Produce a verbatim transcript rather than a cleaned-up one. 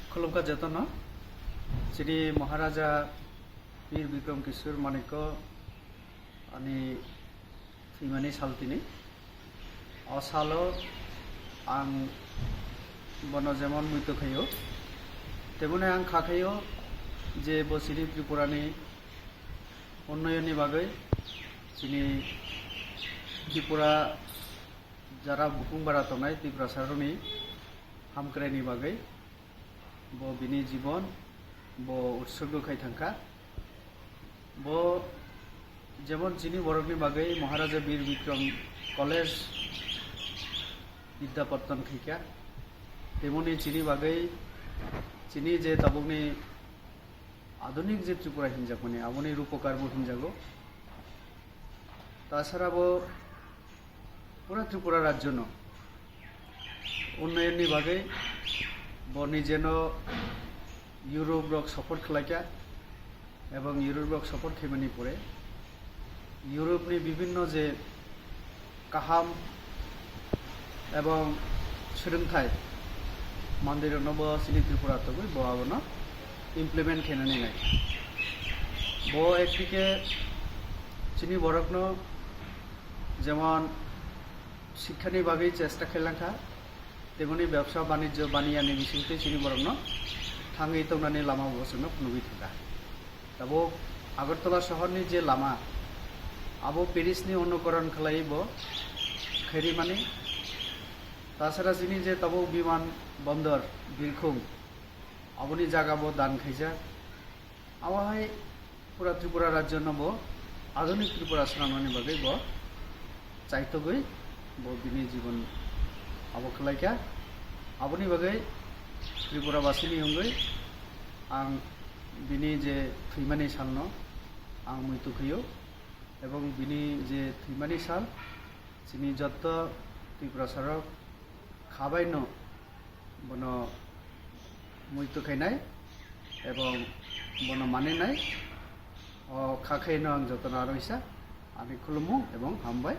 Khulumkha jotono, chini Maharaja Bir Bikram Kishore Manikya ani thwimani sal tini. O salo ang bono jemon muitu khaio, temoni ang kha khaio je bo chini Tripurani unnayonni bagwi, chini Tripura jara bukung bara tongnai Tiprasarokni hamkraini bagwi bo bini jibon bo utsorgo khai thangkha. Bo jemon chini borokni bagwi Maharaja Bir Bikram College Bidya Pattan khaikha, temoni chini bagwi chini je tabukni adhunik je Tripura hinjakmani aboni rupokar bo hinjago. Tasara bo pura Tripura rajyono unnayonni bagwi bo nijeno Europe rok support khlaikha, ebong Europe rok support khaimani pore Europe ni bibinno je kaham ebong swrwngthai mandirokno bo chini Tripura togwi bo abono implement khainani nai. Bo ekdike chini borokno jemon sikkhani bagwi chesta khailangkha, temoni bebsa banijjo baniyani bisingtwi chini borokno thangwi tongnani lama bo chwngno phunugwi thangkha. Tabuk Agartala sohorni je lama, abo Parisni onukoron khlaiwi bo khairi mani. Tasara chini je tabuk biman bondor, birkhung, aboni jaga bo dan khaijak. Abo hai pura Tripura rajyono bo adhunik Tripura swnamnani bagwi bo chaitogwi bo bini jibon abo khlaikha. Aboni bagwi Tripura basini wngwi ang bini je thwimani salno ang muitu khaio, ebong bini je thwimani sal chini jotto Tiprasarok khabaino bono muitu khainai ebong bono maninai. O kha khaino ang jotono aro isa ani khulumung ebong hambai.